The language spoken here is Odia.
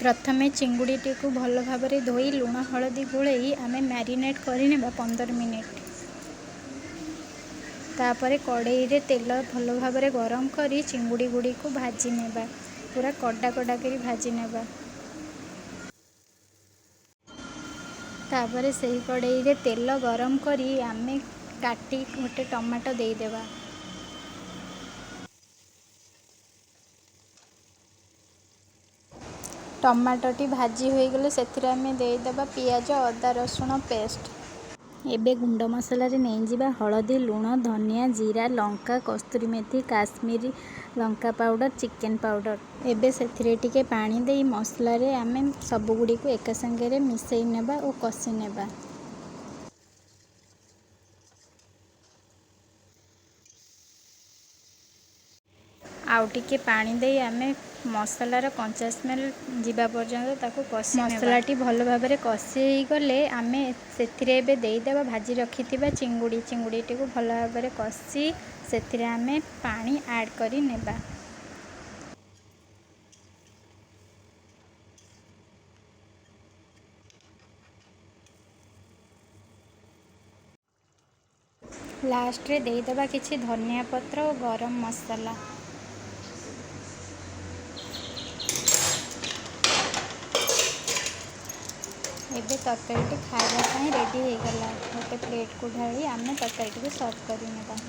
ପ୍ରଥମେ ଚିଙ୍ଗୁଡ଼ିଟିକୁ ଭଲ ଭାବରେ ଧୋଇ ଲୁଣ ହଳଦୀ ଗୋଳେଇ ଆମେ ମ୍ୟାରିନେଟ୍ କରିନେବା 15 ମିନିଟ୍। ତାପରେ କଡ଼େଇରେ ତେଲ ଭଲ ଭାବରେ ଗରମ କରି ଚିଙ୍ଗୁଡ଼ି ଗୁଡ଼ିକୁ ଭାଜି ନେବା, ପୁରା କଡ଼ା କଡ଼ା କରି ଭାଜି ନେବା। ତାପରେ ସେହି କଡ଼େଇରେ ତେଲ ଗରମ କରି ଆମେ କାଟି ଗୋଟେ ଟମାଟୋ ଦେଇଦେବା। ଟମାଟୋଟି ଭାଜି ହୋଇଗଲେ ସେଥିରେ ଆମେ ଦେଇଦେବା ପିଆଜ ଅଦା ରସୁଣ ପେଷ୍ଟ। ଏବେ ଗୁଣ୍ଡ ମସଲାରେ ନେଇଯିବା ହଳଦୀ, ଲୁଣ, ଧନିଆ, ଜିରା, ଲଙ୍କା, କସ୍ତୁରୀ ମେଥି, କାଶ୍ମୀରୀ ଲଙ୍କା ପାଉଡ଼ର, ଚିକେନ୍ ପାଉଡ଼ର। ଏବେ ସେଥିରେ ଟିକେ ପାଣି ଦେଇ ମସଲାରେ ଆମେ ସବୁଗୁଡ଼ିକୁ ଏକା ସାଙ୍ଗରେ ମିଶାଇ ନେବା ଓ କଷି ନେବା। ଆଉ ଟିକେ ପାଣି ଦେଇ ଆମେ ମସଲାର କଞ୍ଚା ସ୍ମେଲ୍ ଯିବା ପର୍ଯ୍ୟନ୍ତ ତାକୁ କଷି। ମସଲାଟି ଭଲ ଭାବରେ କଷି ହେଇଗଲେ ଆମେ ସେଥିରେ ଏବେ ଦେଇଦେବା ଭାଜି ରଖିଥିବା ଚିଙ୍ଗୁଡ଼ି। ଚିଙ୍ଗୁଡ଼ିଟିକୁ ଭଲ ଭାବରେ କଷି ସେଥିରେ ଆମେ ପାଣି ଆଡ଼୍ କରି ନେବା। ଲାଷ୍ଟରେ ଦେଇଦେବା କିଛି ଧନିଆ ପତ୍ର ଓ ଗରମ ମସଲା। ଏବେ ତରକାରୀଟି ଖାଇବା ପାଇଁ ରେଡ଼ି ହେଇଗଲା। ଗୋଟେ ପ୍ଲେଟ୍କୁ ଢାଳି ଆମେ ତରକାରୀଟିକୁ ସର୍ଭ କରିନେବା।